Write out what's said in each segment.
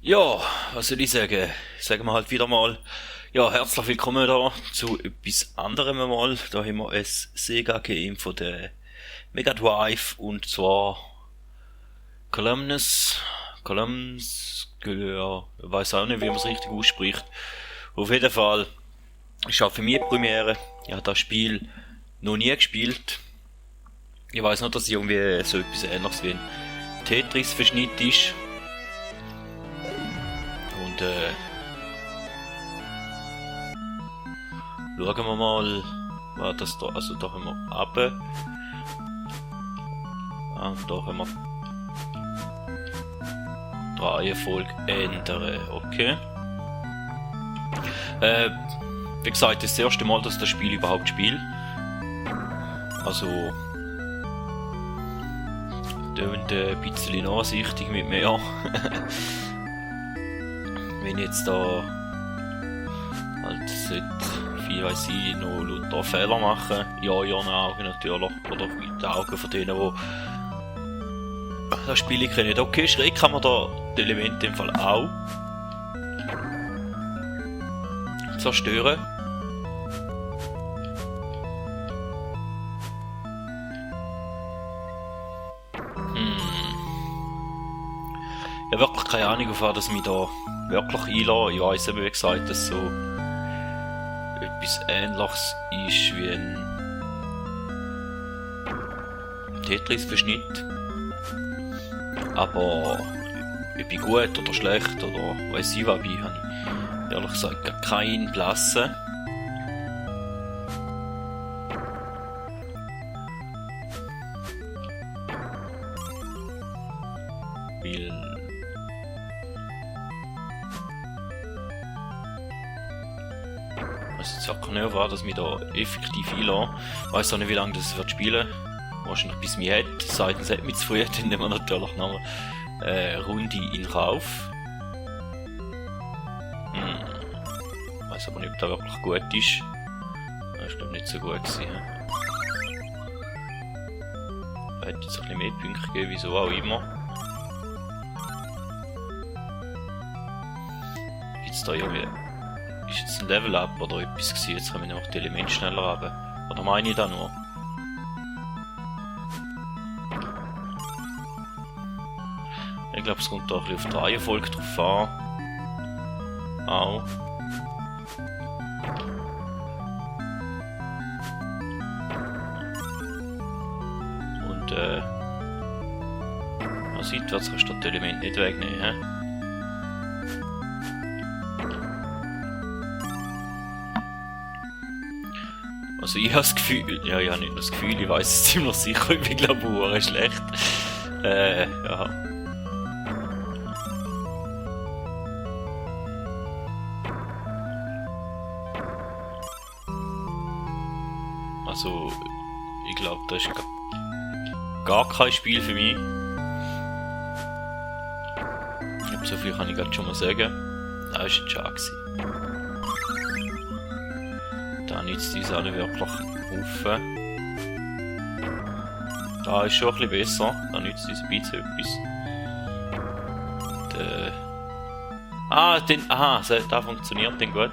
Ja, was soll ich sagen? Sagen wir halt wieder mal, ja, herzlich willkommen da zu etwas anderem mal. Da haben wir ein Sega-Game von der Mega Drive und zwar Columns, ja, ich weiß auch nicht, wie man es richtig ausspricht. Auf jeden Fall ist auch für mich die Premiere. Ich habe das Spiel noch nie gespielt. Ich weiß noch, dass es irgendwie so etwas ähnliches wie ein Tetris-Verschnitt ist. Und schauen wir mal, was das da, also da haben wir runter. Und da haben wir die Reihenfolge ändern, okay. Wie gesagt, das ist das erste Mal, dass ich das Spiel überhaupt spiele. Also, tönt ein bisschen nachsichtig mit mir. Wenn ich jetzt da halt viel weiss ich noch lauter Fehler machen, ja, in ihren Augen natürlich, oder in den Augen von denen, die das Spiel kennen. Okay, schräg kann man da die Elemente im Fall auch zerstören. Ich habe wirklich keine Ahnung, auf was das mich da wirklich einlassen. Ich weiss eben, wie gesagt, dass so etwas Ähnliches ist wie ein Tetris-Verschnitt. Aber ob ich gut oder schlecht oder weiss ich was, wie, habe ich ehrlich gesagt gar keinen blassen. Weil also jetzt wirklich nicht wahr, dass mich da effektiv einlassen. Ich weiss auch nicht, wie lange das wird spielen. Wahrscheinlich bis mich hat. Seitens hat mich zu früh, dann nehmen wir natürlich noch eine Runde in Kauf. Ich weiss aber nicht, ob das wirklich gut ist. Das ist glaube nicht so gut gewesen. Da hätte jetzt ein bisschen mehr Punkte gegeben, wieso auch immer. Gibt's da irgendwie... Ist jetzt ein Level-Up oder etwas gewesen? Jetzt kommen noch die Elemente schneller runter. Oder meine ich da nur? Ich glaube, es kommt da ein bisschen auf die Reihenfolge drauf an. Auch. Und seitwärts kannst du das Element nicht wegnehmen. He? Also ich habe das Gefühl, ja, ich habe nicht das Gefühl, ich weiss es ziemlich sicher, ich bin glaube ich schlecht. Ja. Also, ich glaube, das ist gar kein Spiel für mich. Ich glaube, so viel kann ich gerade schon mal sagen. Das war jetzt schade gewesen. Da nützt uns alle wirklich auf. Da ist schon ein bisschen besser. Da nützt uns ein bisschen etwas. Da funktioniert dann gut.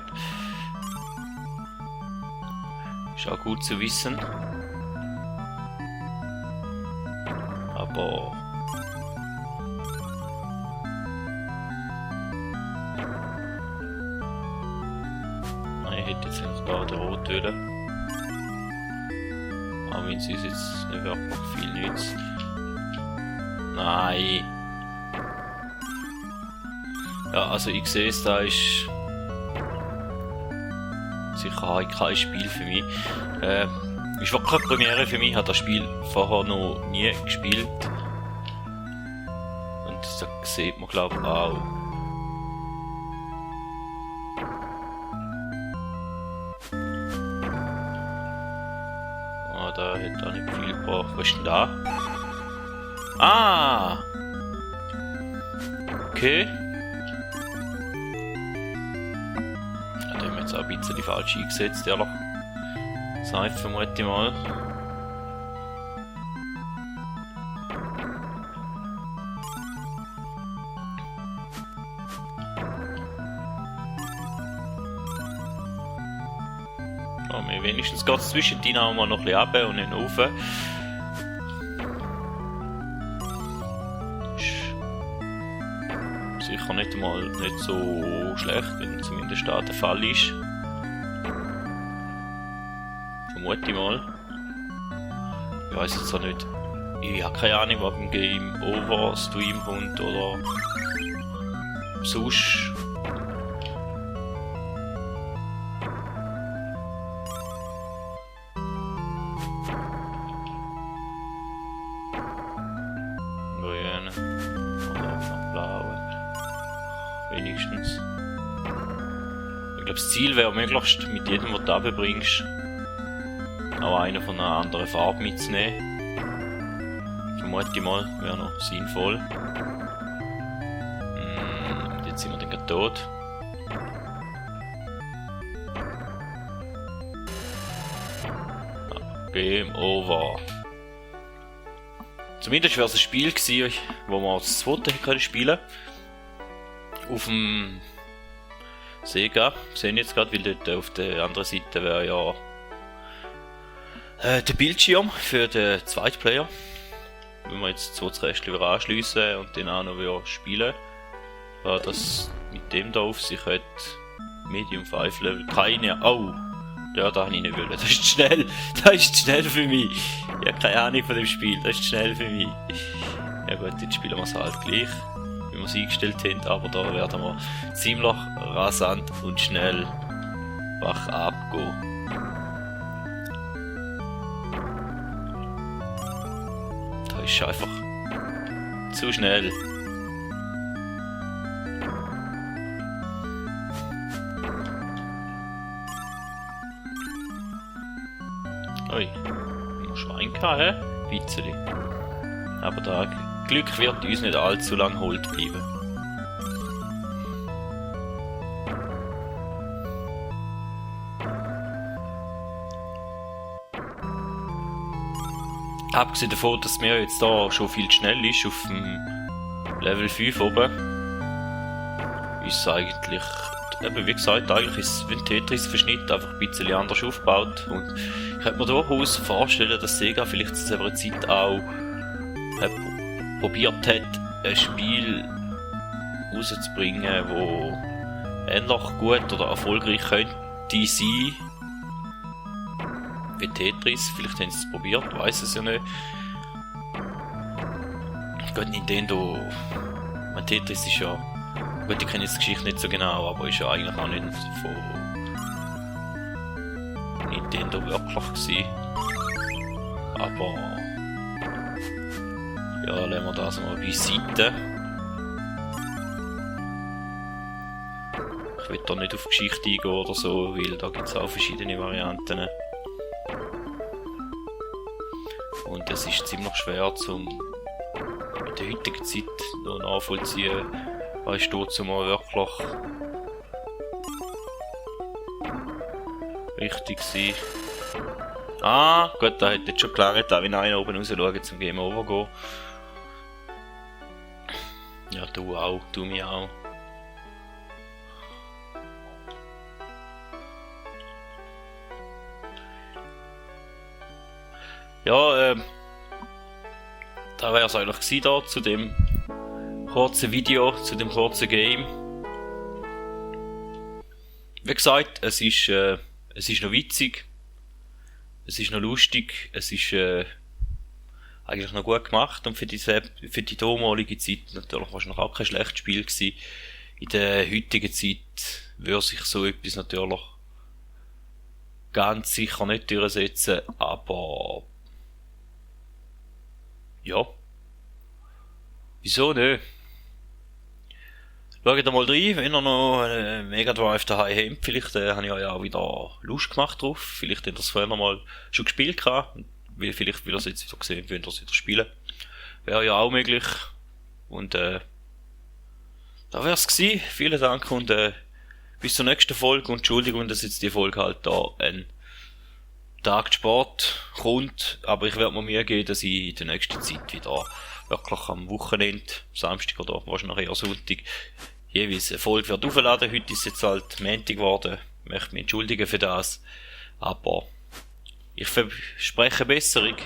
Ist auch gut zu wissen. Aber... Nein, ich hätte jetzt eigentlich da den Rot töten. Aber wenn es uns jetzt nicht wirklich viel nützt. Nein! Ja, also ich sehe es, da ist... sicher kein Spiel für mich. Ist wirklich eine Premiere für mich, ich habe das Spiel vorher noch nie gespielt. Und das sieht man glaube ich auch. Ah, da hat auch nicht viel gebraucht. Was ist denn da? Ah! Okay. Auch ein bisschen die falsch eingesetzt, ehrlich gesagt, vermute ich mal. Ja, wenigstens geht es zwischendrin auch mal noch ein bisschen runter und dann rauf. Ist sicher nicht so schlecht, wenn zumindest da der Fall ist. Vermute ich mal. Ich weiss jetzt auch nicht. Ich habe keine Ahnung, was beim Game Over Stream kommt oder sonst. Grün oder blau. Wenigstens. Ich glaube, das Ziel wäre möglichst mit jedem, was du runterbringst, auch einen von einer anderen Farbe mitzunehmen. Vermute ich mal, wäre noch sinnvoll. Jetzt sind wir dann gerade tot. Game over. Zumindest wäre es ein Spiel gewesen, wo man das zweite hätte spielen können. Auf dem Sega. Sehen jetzt gerade, weil dort auf der anderen Seite wäre ja der Bildschirm für den zweiten Player. Wenn wir jetzt das Restchen wieder anschliessen und den auch noch wieder spielen, das mit dem da auf sich hat Medium 5 Level keine. Oh! Ja, da habe ich nicht wollen. Das ist zu schnell. Das ist zu schnell für mich. Ich habe keine Ahnung von dem Spiel. Das ist zu schnell für mich. Ja gut, jetzt spielen wir es halt gleich, wie wir es eingestellt haben, aber da werden wir ziemlich rasant und schnell wach abgehen. Das ist einfach zu schnell. Ui, noch Schwein gehabt, hä? Witzeli. Aber das Glück wird uns nicht allzu lang hold bleiben. Abgesehen davon, dass mir jetzt da schon viel schnell ist, auf dem Level 5 oben, ist es eigentlich, eben wie gesagt, eigentlich ist es wie ein Tetris-Verschnitt, einfach ein bisschen anders aufgebaut. Und ich könnte mir durchaus vorstellen, dass Sega vielleicht zu einer Zeit auch probiert hat, ein Spiel rauszubringen, wo ähnlich gut oder erfolgreich könnte sein wie Tetris. Vielleicht haben sie es probiert, weiss es ja nicht. Gut, Nintendo, mein Tetris ist ja, gut, ich kenne jetzt die Geschichte nicht so genau, aber ist ja eigentlich auch nicht von Nintendo wirklich gewesen. Aber ja, lassen wir das mal beiseite. Ich will da nicht auf Geschichte eingehen oder so, weil da gibt es auch verschiedene Varianten. Und es ist ziemlich schwer zum in der heutigen Zeit noch nachvollziehen, was ist dazu mal wirklich richtig gewesen. Ah, gut, da hätte jetzt schon gelangt, auch wenn einer oben raus schaut zum Game Over gehen. Ja, du auch, du mich auch. Ja, da wäre es eigentlich gewesen da, zu dem kurzen Video, zu dem kurzen Game. Wie gesagt, es ist noch witzig, es ist noch lustig, es ist eigentlich noch gut gemacht und für die damalige Zeit natürlich wahrscheinlich auch kein schlechtes Spiel gewesen. In der heutigen Zeit würde sich so etwas natürlich ganz sicher nicht durchsetzen, aber ja, wieso nicht? Schaut mal rein, wenn ihr noch einen Mega Drive daheim habt. Vielleicht habe ich euch auch wieder Lust gemacht drauf. Vielleicht habt ihr es vorher mal schon gespielt gehabt. Vielleicht will ihr es jetzt wieder sehen, wenn ihr es wieder spielen. Wäre ja auch möglich. Und da wäre es gewesen. Vielen Dank und bis zur nächsten Folge. Und Entschuldigung, dass jetzt die Folge halt da ein Tag Sport kommt. Aber ich werde mir Mühe geben, dass ich in der nächsten Zeit wieder wirklich am Wochenende, Samstag oder wahrscheinlich eher Sonntag, jeweils eine Folge wird aufladen. Heute ist jetzt halt Montag geworden. Ich möchte mich entschuldigen für das. Aber ich verspreche Besserung.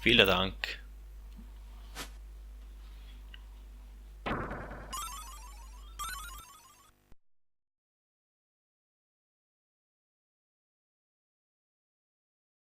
Vielen Dank.